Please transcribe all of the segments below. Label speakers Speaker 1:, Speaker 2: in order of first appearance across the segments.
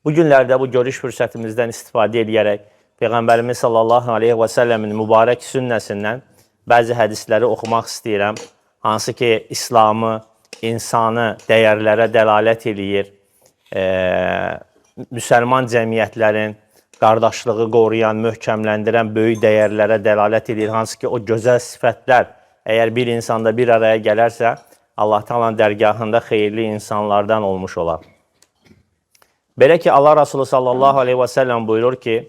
Speaker 1: Bu günlərdə bu görüş fürsətimizdən istifadə edərək Peyğəmbərimiz sallallahu aleyhi və səlləmin mübarək sünnəsindən bəzi hədisləri oxumaq istəyirəm. Hansı ki, İslamı, insanı dəyərlərə dəlalət eləyir, müsəlman cəmiyyətlərin qardaşlığı qoruyan, möhkəmləndirən böyük dəyərlərə dəlalət eləyir. Hansı ki, o gözəl sifətlər əgər bir insanda bir araya gələrsə, Allah Taalanın dərgahında xeyirli insanlardan olmuş olar. Belə ki, Allah Resulü sallallahu aleyhi və səlləm buyurur ki,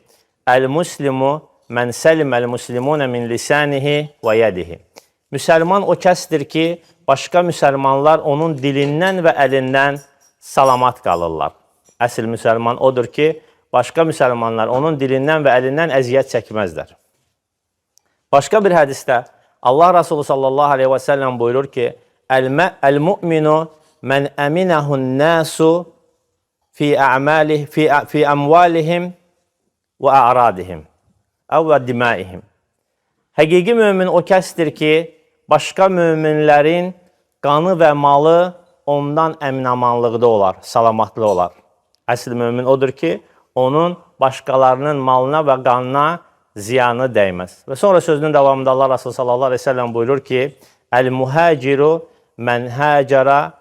Speaker 1: Əl-muslimu mən səliməl muslimunə min lisanihi və yedihi. Müsəlman o kəsdir ki, başqa müsəlmanlar onun dilindən və əlindən salamat qalırlar. Əsl müsəlman odur ki, başqa müsəlmanlar onun dilindən və əlindən əziyyət çəkməzlər. Başqa bir hədisdə Allah Resulü sallallahu aleyhi və səlləm buyurur ki, Əl-mu'minu mən əminəhun nəsu fi a'malih fi amvalihim və a'radihim əv və dimaihim. Həqiqi mömin o kəsdir ki, başqa möminlərin qanı və malı ondan əminamanlıqda olar, salamatlı olar. Əsl mömin odur ki, onun başqalarının malına və qanına ziyanı dəyməz. Və sonra sözünün davamında Allah Resulü sallallahu əleyhi və səlləm buyurur ki, Əl-muhaciru mən hacara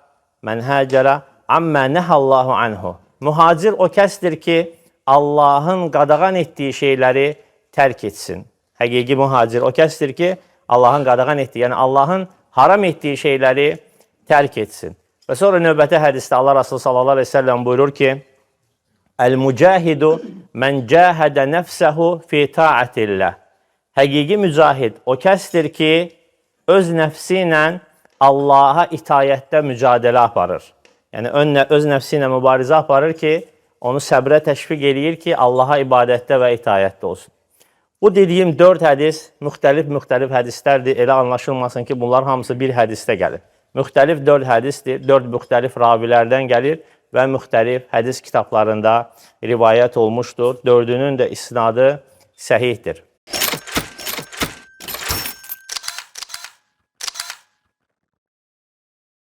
Speaker 1: ammə nəhallahu anhu. Mühacir o kəsdir ki, Allahın qadağan etdiyi şeyləri tərk etsin. Həqiqi mühacir o kəsdir ki, Allahın qadağan etdiyi, yəni Allahın haram etdiyi şeyləri tərk etsin. Və sonra növbəti hədisdə Allah Resulü sallallahu əleyhi və səlləm buyurur ki, Əl-mücahidu mən cahədə nəfsəhu fi ta'atillah. Həqiqi mücahid o kəsdir ki, öz nəfsi ilə Allaha itayətdə mücadilə aparır. Yəni öz nəfsi ilə mübarizə aparır ki, onu səbrə təşviq eləyir ki, Allaha ibadətdə və itayətdə olsun. Bu dediyim 4 hədis müxtəlif hədislərdir. Elə anlaşılmasın ki, bunlar hamısı bir hədisdə gəlir. Müxtəlif 4 hədisdir, 4 müxtəlif ravilərdən gəlir və müxtəlif hədis kitablarında rivayət olmuşdur. Dördünün də isnadı səhihdir.